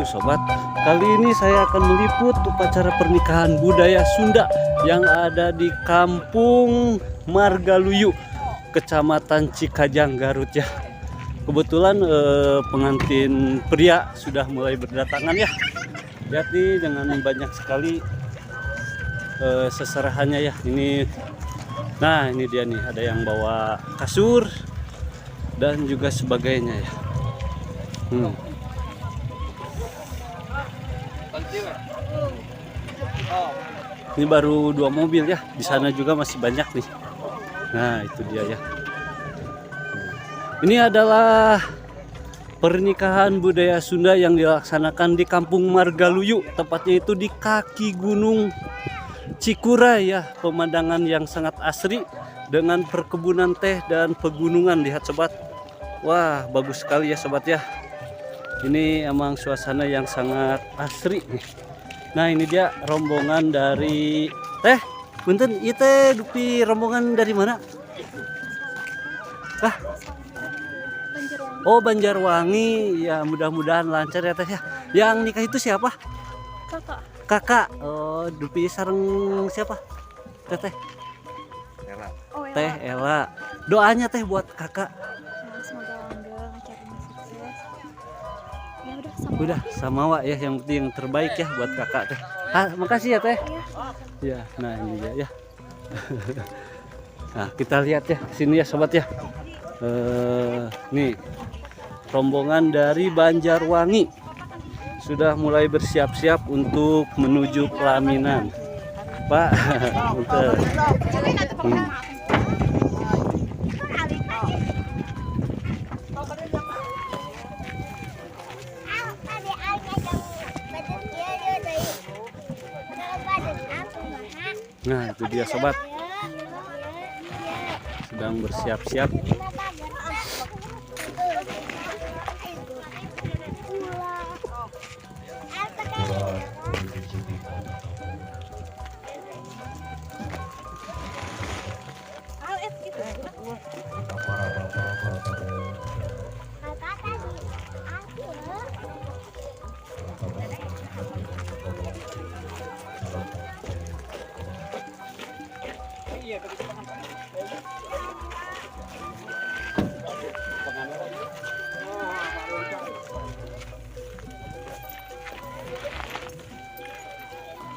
Sobat, kali ini saya akan meliput upacara pernikahan budaya Sunda yang ada di Kampung Margaluyu, Kecamatan Cikajang, Garut ya. Kebetulan pengantin pria sudah mulai berdatangan ya. Lihat nih dengan banyak sekali seserahannya ya. Ini, nah ini dia nih, ada yang bawa kasur dan juga sebagainya ya. Ini baru dua mobil ya. Di sana juga masih banyak nih. Nah, itu dia ya. Ini adalah pernikahan budaya Sunda yang dilaksanakan di Kampung Margaluyu, tepatnya itu di kaki Gunung Cikuray ya. Pemandangan yang sangat asri dengan perkebunan teh dan pegunungan. Lihat sobat. Wah, bagus sekali ya sobat ya. Ini emang suasana yang sangat asri nih. Nah, ini dia rombongan dari teh. Punten, ieu teh dupi rombongan dari mana? Ah, Banjarwangi. Oh, Banjarwangi. Ya, mudah-mudahan lancar ya teh ya. Yang nikah itu siapa? Kakak. Kakak. Oh, dupi sareng siapa? Teteh. Oh, Teh Ella. Doanya teh buat kakak. Nah, semoga langgeng, acaranya sukses. Ya udah sama. Udah sama wa ya, yang penting yang terbaik ya buat kakak teh. Ah, makasih ya teh. Iya. Ya, nah ini dia ya. Nah, kita lihat ya sini ya sobat ya. Nih rombongan dari Banjarwangi sudah mulai bersiap-siap untuk menuju pelaminan. Pak, untuk Nah, itu dia sobat, sedang bersiap-siap.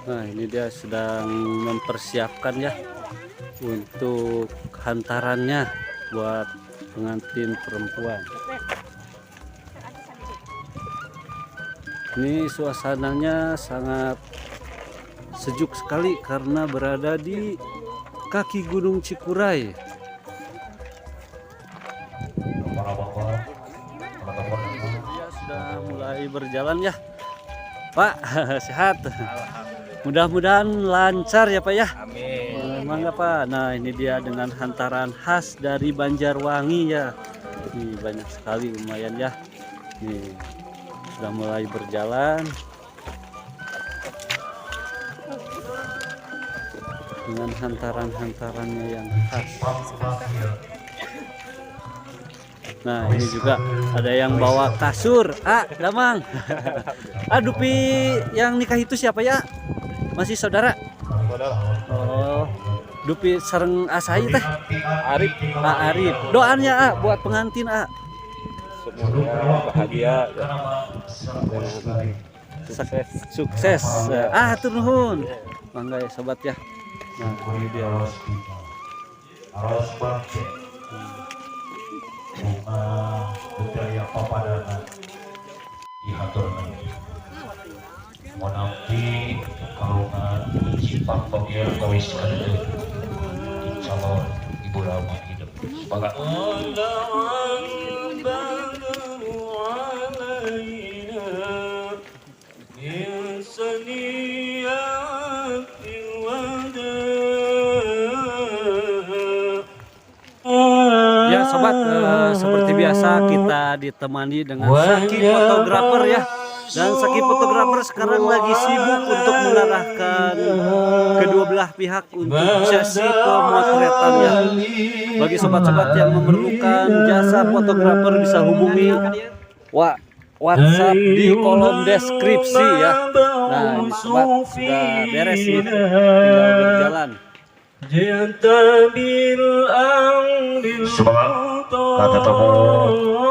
Nah, ini dia sedang mempersiapkan ya untuk hantarannya buat pengantin perempuan. Ini suasananya sangat sejuk sekali karena berada di kaki Gunung Cikuray. Dia sudah mulai berjalan ya. Pak, sehat. Mudah-mudahan lancar ya Pak ya. Amin. Mangga Pak. Nah, ini dia dengan hantaran khas dari Banjarwangi ya. Ini banyak sekali lumayan ya. Nih, sudah mulai berjalan. Dengan hantaran-hantarannya yang khas. Nah, ini juga ada yang bawa kasur. Ah, Damang. Ah, Dupi yang nikah itu siapa ya? Masih saudara? Oh, Dupi sareng asai teh. Arif. Pak Arif. Doanya ah buat pengantin ah. Semoga bahagia ya. Dan sukses. Sukses. Ah, hatur nuhun. Mangga ya sobat ya. Nah, ini dia. Bunga budaya papadana dihaturna monampi kalungan cipang bagir kawis kadeudeung di calon ibu rama hidup. Sepakat. Ya sobat, seperti biasa kita ditemani dengan Saki fotografer ya. Dan Saki fotografer sekarang lagi sibuk untuk mengarahkan kedua belah pihak untuk sesi pemotretan ya. Bagi sobat-sobat yang memerlukan jasa fotografer bisa hubungi WhatsApp di kolom deskripsi ya. Nah, ini sobat sudah beres nih, tinggal berjalan. Semangat ketemu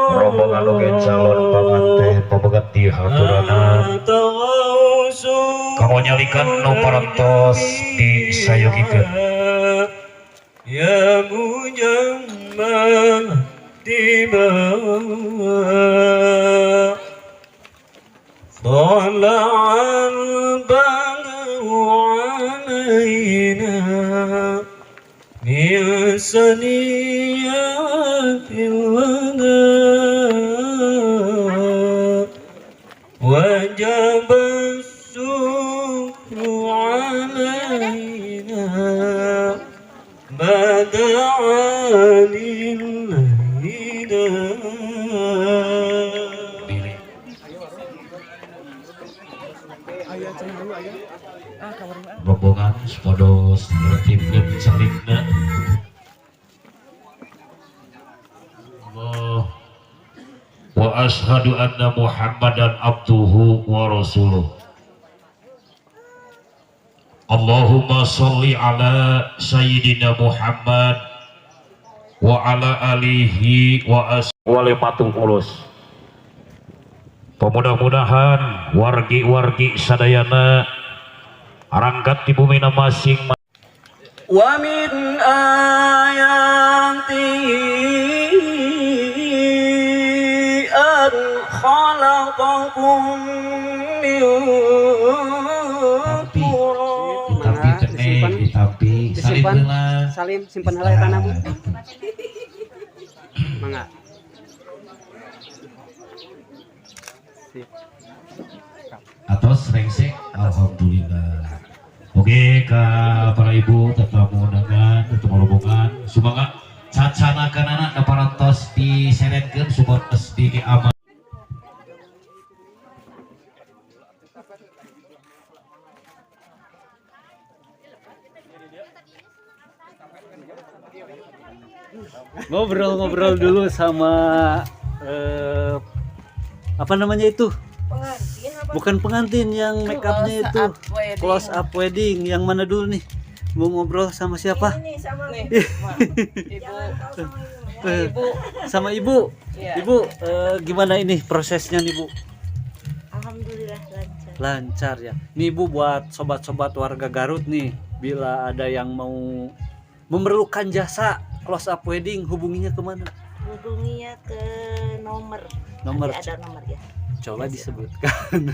rombongan oge calon pengantin pameget dihaturanan kanggo nyalikan nu parantos disayogikeun. يا مجمل دماء طلع البدر علينا من ثنيات الوداع وجب الشكر علينا ما دعا للهدى. Bilih. Rombongan supados nertibkeun calikna. Allah wa ashhadu anna Muhammadan abduhu wa rasuluh. Allahumma sholli ala sayyidina Muhammad wa ala alihi wa as walimatul ulus. Pemudah-mudahan wargi-wargi sadayana arangkat di bumi masing ومن آياته أن خلقكم من تراب. Ditampi teneh, ditampi salim Disimpan. Heula. Salim, simpan heula eta, Bu. Mangga. Sip. Atos rengsek, alhamdulillah. Oke, ke para ibu tetamu undangan untuk rombongan sumangga cacanakan anak parantos diseretkeun supados di aman. Ngobrol-ngobrol dulu sama apa namanya itu? Pengantin apa? Bukan pengantin, yang make upnya itu Close up wedding. Close up wedding. Yang mana dulu nih? Mau ngobrol sama siapa? Ini sama Nih, Ibu. Jangan tahu sama ibu. Ibu. Sama ibu. Iya. Ibu, gimana ini prosesnya nih, Bu? Alhamdulillah lancar. Lancar ya. Nih Ibu, buat sobat-sobat warga Garut nih, bila ada yang mau memerlukan jasa close up wedding, hubunginya kemana? Hubunginya ke nomor. Nomor. Nanti ada nomor ya. Coba disebutkan.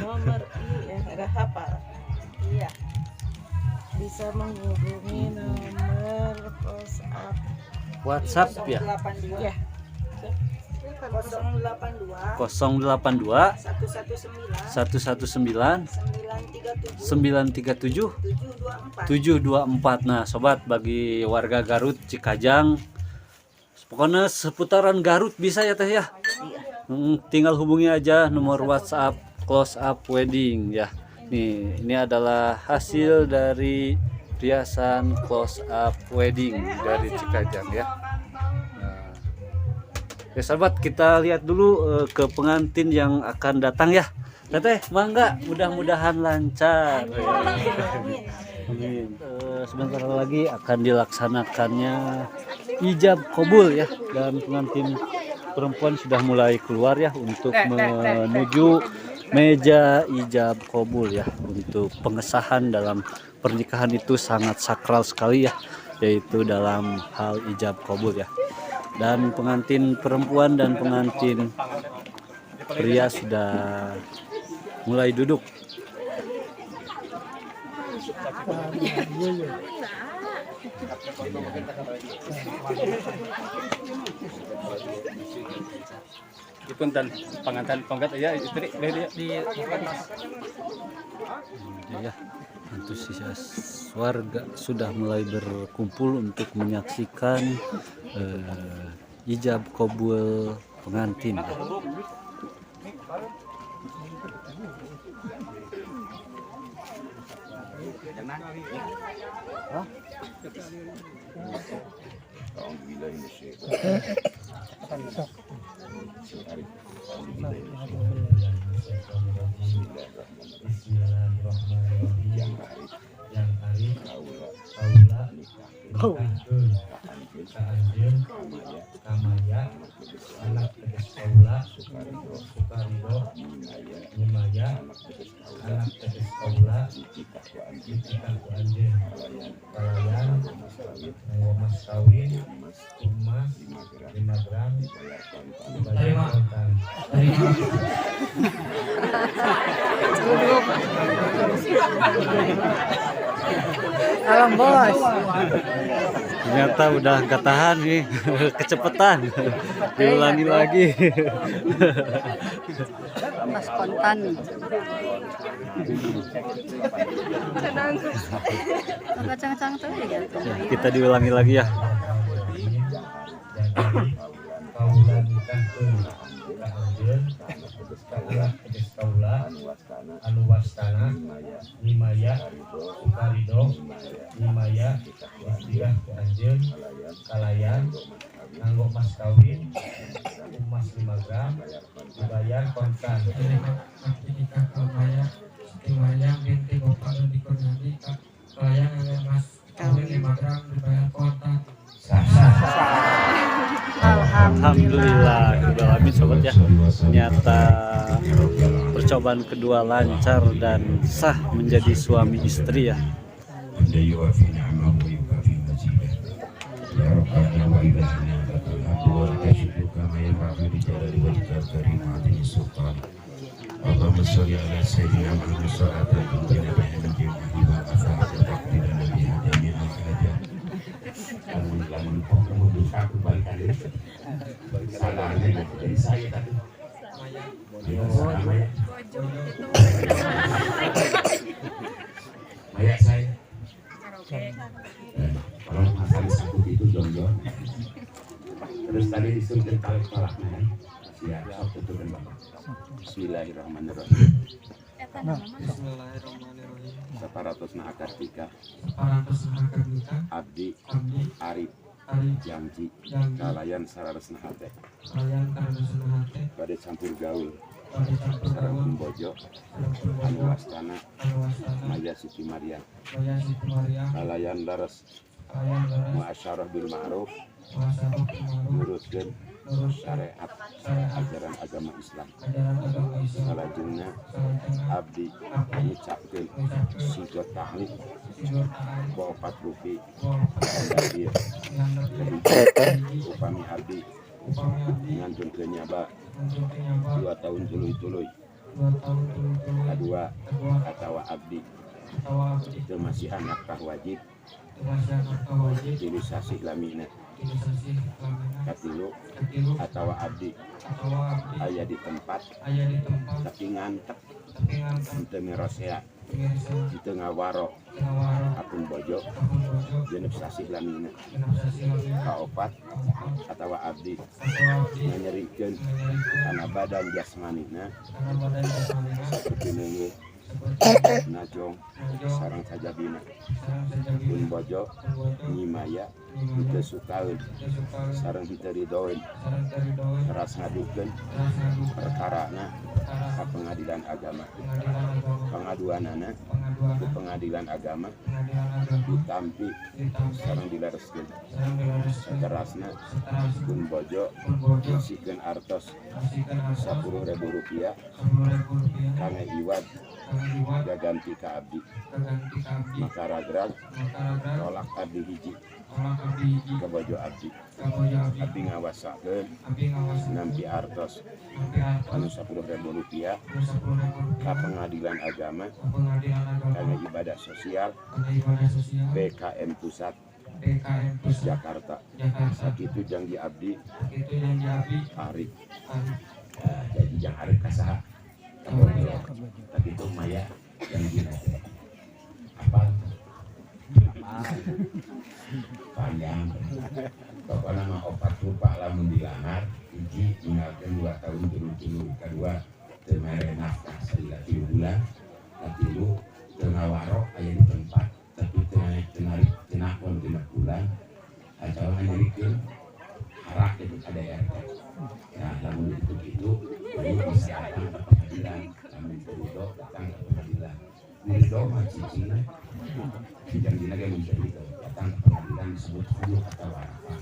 Nomor, iya, nggak hafal. Iya, bisa menghubungi nomor close up. WhatsApp ya. 082. Ya. 082. 082 119. 119. 937. 937. 724. 724. Nah, sobat, bagi warga Garut, Cikajang, pokoknya seputaran Garut bisa ya, Teh, ya. Iya. Tinggal hubungi aja nomor WhatsApp Close Up Wedding ya. Nih, ini adalah hasil dari riasan Close Up Wedding dari Cikajang ya. Nah. Ya sobat, kita lihat dulu ke pengantin yang akan datang ya. Teteh, mangga, mudah-mudahan lancar. Amin. Amin. Sebentar lagi akan dilaksanakannya ijab kobul ya, dan pengantin perempuan sudah mulai keluar ya untuk menuju meja ijab kobul ya. Untuk pengesahan dalam pernikahan itu sangat sakral sekali ya, yaitu dalam hal ijab kobul ya. Dan pengantin perempuan dan pengantin pria sudah mulai duduk. Punten pengantin pengkat ya istri dia di Ya, antusias warga sudah mulai berkumpul untuk menyaksikan ijab kabul pengantin. Yang Arif Kaula nikahkeun ka anjeun Kamaya anak teges Kaula Sukarido Nyimaya anak teges Kaula ditikah ku anjeun kalayan nganggo mas kawin emas 5 gram dibayar kontan. Salam bos. Ternyata udah nggak tahan nih, kecepatan. Diulangi lagi. Mas kontan. Kacang-kacang tuh ya. Ya, kita diulangi lagi ya. Yang Arif Kaula nikahkeun ka anjeun anak teges Kaula anu wastana Nyimaya Sukarido Nyimaya ditikah ku anjeun kalayan nganggo mas kawin emas 5 gram dibayar kontan. Abdi nikah Maya Siti Maryam binti Bapak Dodi Kurniadi kalayan nganggo mas kawin 5 gram dibayar kontan. Alhamdulillah, alamin sobat ya. Ternyata percobaan kedua lancar dan sah menjadi suami istri ya. حمدا يوافي نعمه ويكافي مزيده يا ربنا وإلهنا لك الحمد ولك الشكر كما ينبغي لجلال وجهك الكريم وعظيم سلطانك. اللهم صل على سيدنا محمد صلاة تنجينا بها من جميع والآفات وتقضي لنا بها جميع الحاجات. Lamun lamun membuka kebaikan itu salahnya dari saya tadi. Maya. Ya, Maya. Maya saya. Kalau masalah sakit itu jongjon. Terus tadi disuruh tarik tolaknya. Siap, sok tutupin Bapak. Bismillahirrahmanirrahim. Bismillahirrahmanirrahim. Saparantosna akad nikah Saparantosna akad nikah abdi abdi Arif Arif janji janji kalayan sararesna hate kalayan kararesna hate bade campur gaul bade campur sareng gaul bojo sareng anu bojo wastana anu wastana Maya Siti Maryam Maya Siti Maryam kalayan leres kalayan leres muasyarah bil ma'ruf muasyarah bil ma'ruf nurutkeun nurutkeun syariat syariat ajaran agama Islam ajaran agama Islam salajengna salajengna abdi abdi ngucapkeun ngucapkeun sigot tahlil sigot tahlil ku opat rupi ku opat handap ieu dihandap ieu kahiji upami abdi upami abdi ngantunkeun nyaba ngantunkeun nyaba 2 tahun tuluy-tuluy 2 tahun tuluy-tuluy kadua kadua atawa abdi atawa abdi teu masihan nafkah wajib teu masihan nafkah wajib 3 sasih lamina 3 sasih lamina katilu katilu atawa abdi atawa abdi aya di tempat aya di tempat tapi ngantep tapi ngantep henteu mirosea teu mirosea henteu ngawaro teu ngawaro akun bojo akun bojo 6 sasih lamina 6 sasih lamina kaopat kaopat atawa abdi atawa abdi nganyerikeun nganyerikeun kana badan jasmanina kana badan jasmanina saperti neunggeuh saperti najong najong sareng sajabina sareng sajabina pun bojo pun bojo Nyimaya Nyimaya henteu sukaeun teu sukaeun sareng henteu ridoeun sareng teu ridoeun teras ngadukeun teras ngadukeun perkarana perkara ka pengadilan agama pengadilan agama pangaduanana pengaduanana ku pengadilan agama pengadilan agama ditampi ditampi sareng dilereskeun sareng dilereskeun saterasna saterasna pun bojo pun bojo masihkeun artos masihkeun artos 10.000 rupiah 10.000 rupiah kangge iwad kangge iwad gaganti ka abdi gaganti ka abdi maka ragrag maka ragrag tolak abdi hiji tolak abdi hiji ka bojo abdi ka bojo abdi abdi ngawasakeun abdi ngawasakeun nampi artos nampi artos anu 10.000 rupiah anu 10.000 rupiah ka pengadilan agama ka pengadilan agama kangge ibadah sosial kangge ibadah sosial PKM Pusat PKM Pusat Jakarta. Jakarta. Sakitu janji abdi sakitu janji abdi Arif. Arif. Jadi jang Arif ka saha? Ka bojo. Sakitu Maya janjina teh. Apa? Panjang. Pokokna mah opat rupa lamun dilakukan. Ditinggalkeun 2 tahun turun-turun. Kedua teu mere nafkah salila 3 bulan. Katilu teu ngawaro aya di tempat tapi teu narik teu napon 6 bulan. Atawa nyarikeun harak itu KDRT. Nah, lamun itu gitu, ini bisa datang ke pengadilan. Lamun teu ridho datang ke pengadilan. Ridho mah cicingna. Janjina ge mun teu ridho datang ke pengadilan disebut khulu atau arafah.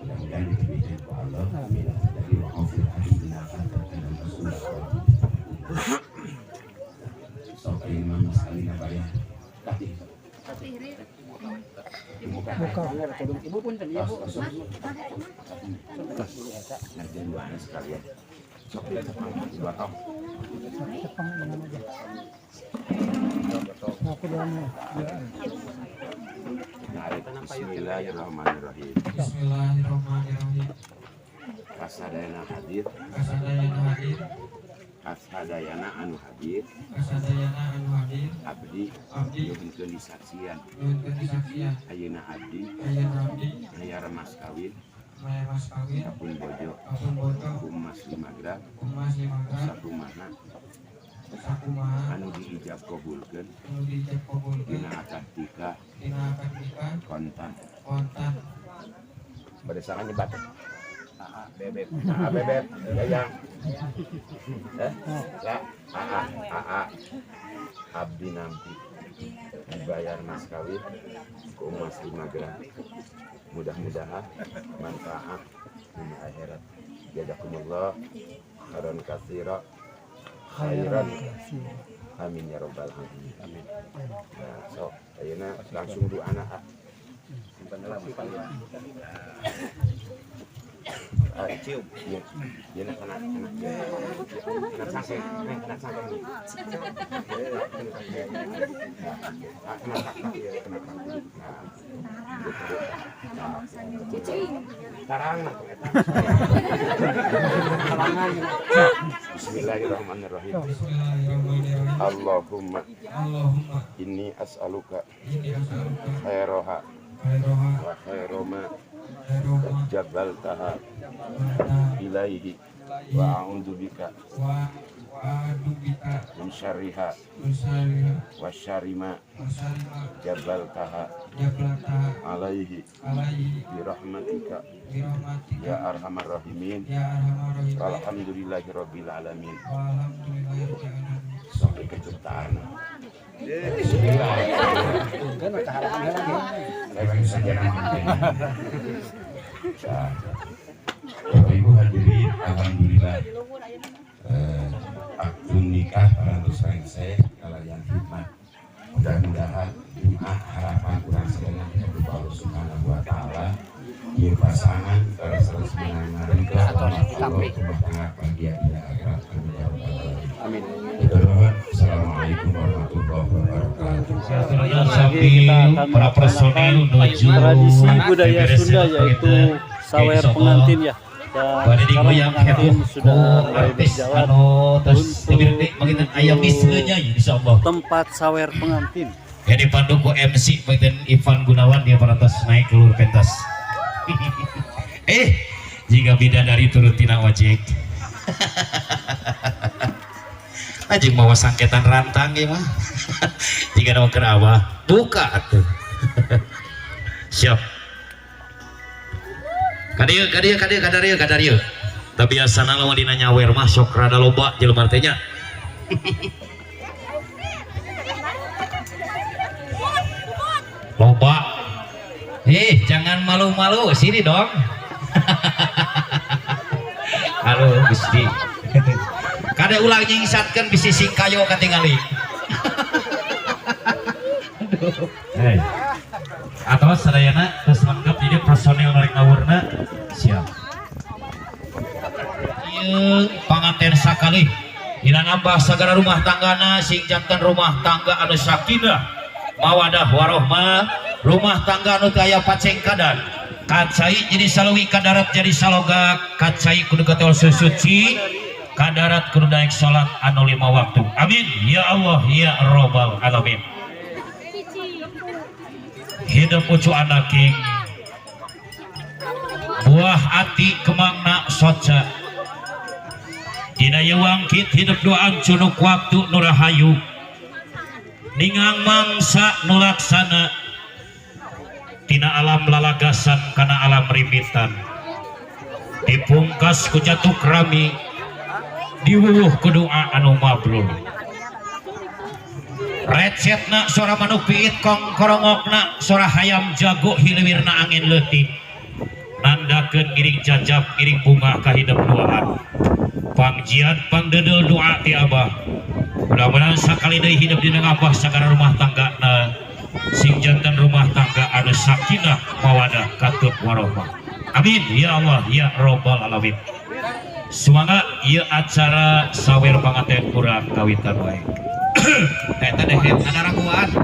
Mudah-mudahan diberikan ku Allah. Amin. Jadi wa aufil ahdi innal ahda kana mas'ula. Sok ayeuna mah mas kawin bayar. Tapi Buka. Ibu pun tadi ibu. Nanti duanya sekalian. Sok dua tong. Bismillahirrahmanirrahim. Bismillahirrahmanirrahim. Kasadayana hadir. Kasadayana hadir. Kasadayana anu hadir. Kasadayana anu hadir. Abdi. Abdi. Nyuhunkeun disaksian. Nyuhunkeun disaksian. Ayeuna abdi. Ayeuna abdi. Mayar mas kawin. Mayar mas kawin. Kapun bojo. Kapun bojo. Ku emas 5 gram. Ku emas 5 gram. Sakumaha. Sakumaha. Anu diijab kabulkeun. Anu diijab kabulkeun. Dina akad nikah. Dina akad nikah. Kontan. Kontan. Bade saha nyebat? AA Bebek. AA Bebek. Yayang. Ya, AA AA abdi nampi dibayar mas kawin ku emas 5 gram. Mudah-mudahan manfaat dunia akhirat. Jazakumullah khairan katsira khairan. Amin ya rabbal alamin. Amin. Nah, sok ayeuna langsung doana. Simpan heula mas kawin. Cium. Dia nak kena kena sangkeng, kena sangkeng. Kena kena. Tarang nah. Bismillahirrahmanirrahim. Allahumma inni as'aluka khairaha wa khairama jabaltaha ilaihi wa a'udzubika min syarriha wa syarri ma jabaltaha alaihi bi rahmatika ya arhamar rahimin. Alhamdulillahi rabbil alamin. Sampai keciptaan. Bapak Ibu hadirin, alhamdulillah akad nikah parantos rengse kalayan hikmat. Mudah-mudahan doa harapan kurang sadayana kepada Allah Subhanahu wa taala ieu pasangan terus menang Allah rumah tangga bahagia di akhirat. Amin ya rabbal alamin. Amin. Assalamualaikum warahmatullahi wabarakatuh. Kita akan melaksanakan tradisi budaya Sunda yaitu sawer pengantin ya. Dan sekarang pengantin sudah mulai berjalan untuk tempat sawer pengantin. Ya dipandu ku MC panginten Ivan Gunawan dia parantos naik keluar pentas. Jika bidadari turutina ojek. Anjing mawa sangketan rantang ieu mah. Jika nama keur abah, buka atuh. Siap. Kadieu kadieu kadieu kadarieu kadarieu. Tapi biasana lamun dina nyawer mah sok rada loba jelema teh nya. Loba. Jangan malu-malu, sini dong. Halo Gusti. Kade ulang nyingsatkeun bisi singkayo katingali. Hey. Atau sadayana terus lengkap jadi personil narik ngawurna siap. Ieu panganten sakali dina nambah sagala rumah tanggana sing janten rumah tangga anu sakinah mawadah warohmah, rumah tangga anu teu aya pacengkadan. Kacai jadi salawi kadarat jadi saloga, kacai kudu katol susuci, kadarat kudu daek salat anu 5 waktu. Amin ya Allah ya robbal alamin. Hidup ucu anaking buah ati kemangna soca Aya wangkit hidup duaan cunuk waktu nu rahayu ningang mangsa nu laksana tina alam lalagasan kana alam rimbitan, dipungkas ku jatuk rami, diwuwuh ku doa anu mabrur. Recetna sora manuk piit, kong korongokna sora hayam jago, hiliwirna angin leutik, nandakeun ngiring jajab, ngiring bunga ka hidup duaan. Pangjian pangdedel doa ti abah, mudah-mudahan sakali deui hidup dina ngabah sagara rumah tangga na sing janten rumah tangga anu sakinah, mawadah, katut warohmah. Amin ya Allah ya robbal alamin. Semangat, ieu acara sawer panganten kurang kawitan wae. Eta deh ada raguan.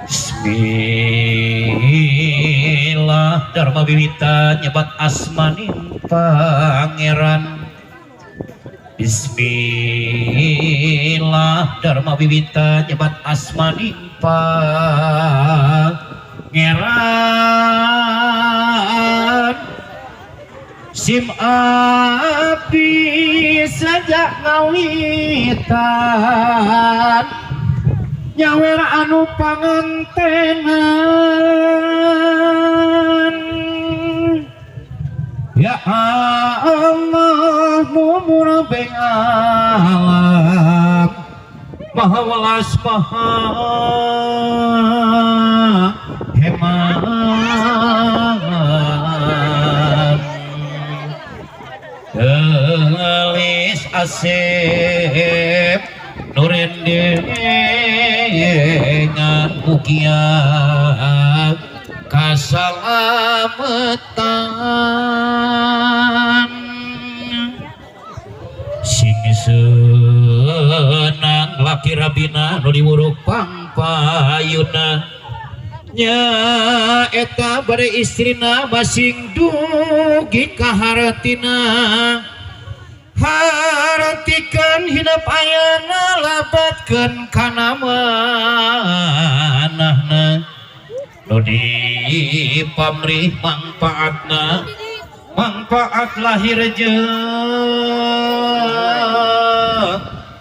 Bismillah, Dharma wiwitan nyebat asmanin pangeran. Bismillah, Dharma wiwitan nyebat asmanin pangeran. Sim abdi sejak ngawitan nyawer anu pangantenan. Ya Allah, mumur beng alam, maha welas maha hemat. Gelis asep nurendengan mugia kasalamatan, sing senang laki rabina nu diwuruk pangpayuna, nya eta bare istrina masing dugi ka hartina. Hartikeun hidup ayana, labatkeun kana manahna, nu dipamrih mangpaatna, mangpaat lahir jeung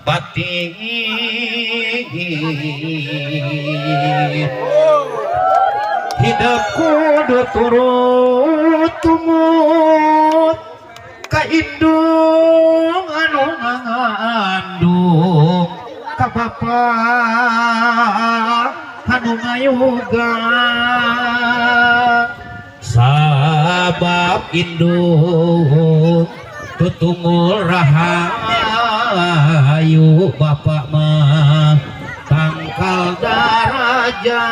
batin. Hidup kudu turut tumut ka indung anu ngandung, ka bapa anu ngayuga, sabab indung tutungul rahayu, bapak mah tangkal darajat.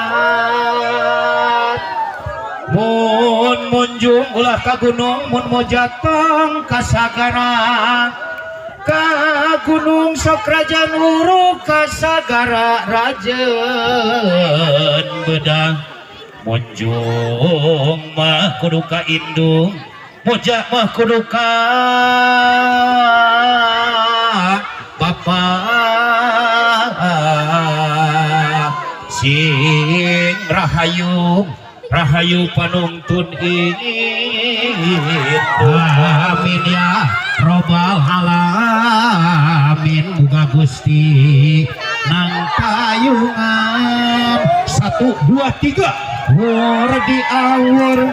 Mun munjung ulah ka gunung, mun mojatong ka sagara. Ka gunung sok rajan uruk, ka sagara rajen bedang. Munjung mah kudu ka indung, moja mah kudu ka bapa, sing rahayu rahayu panungtun itu. Amin ya robbal alamin. Muga Gusti nang payungan. 1 2 3 wur di awur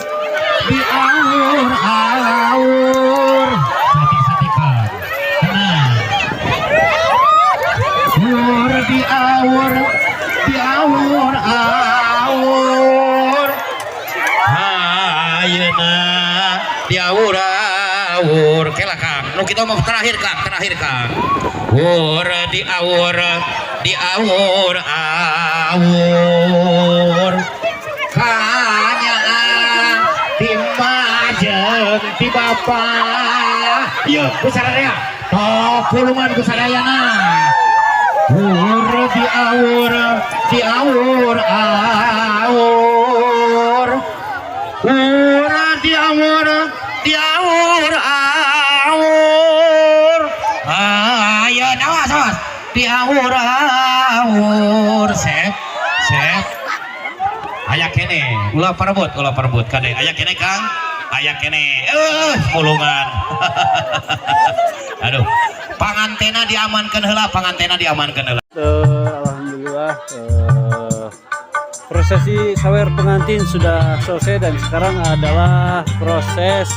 di awur awur. Sati-satikan tenang. Wur di awur di awur awur. Ayeuna diawur awur kela Kang, nu kita mau terakhir Kang, terakhir Kang. Wur di awur di awur awur, kanya ti majeng ti bapa. Ieu kusadaya tok pulungan kusadayana. Wur di awur di awur awur. Wur di awur di awur awur. Ayo awas awas di awur awur. Sep sep aya kene, ulah parebut, ulah parebut kade aya kene Kang. Aya keneh mulungan. Aduh, pangantena diamankeun heula, pangantena diamankeun heula. Alhamdulillah, prosesi sawer pengantin sudah selesai dan sekarang adalah proses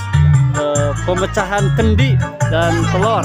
pemecahan kendi dan telur.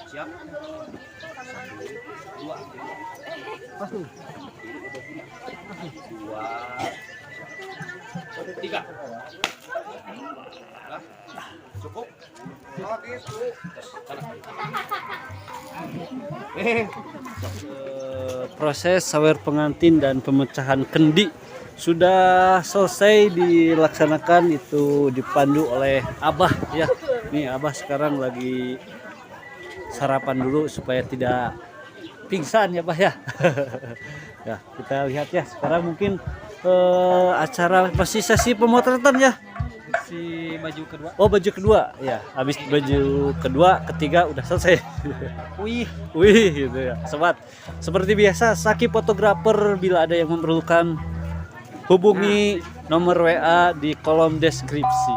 Siap. Dua. Dua. Tiga. Cukup. Proses sawer pengantin dan pemecahan kendi sudah selesai dilaksanakan, itu dipandu oleh Abah ya. Nih Abah sekarang lagi sarapan dulu supaya tidak pingsan ya Bah ya. Ya, kita lihat ya sekarang mungkin acara masih sesi pemotretan ya. Si baju kedua. Oh, baju kedua ya. Habis baju kedua, ketiga udah selesai. Wih. Wih gitu ya. Sobat, seperti biasa Saki fotografer, bila ada yang memerlukan hubungi nomor WA di kolom deskripsi.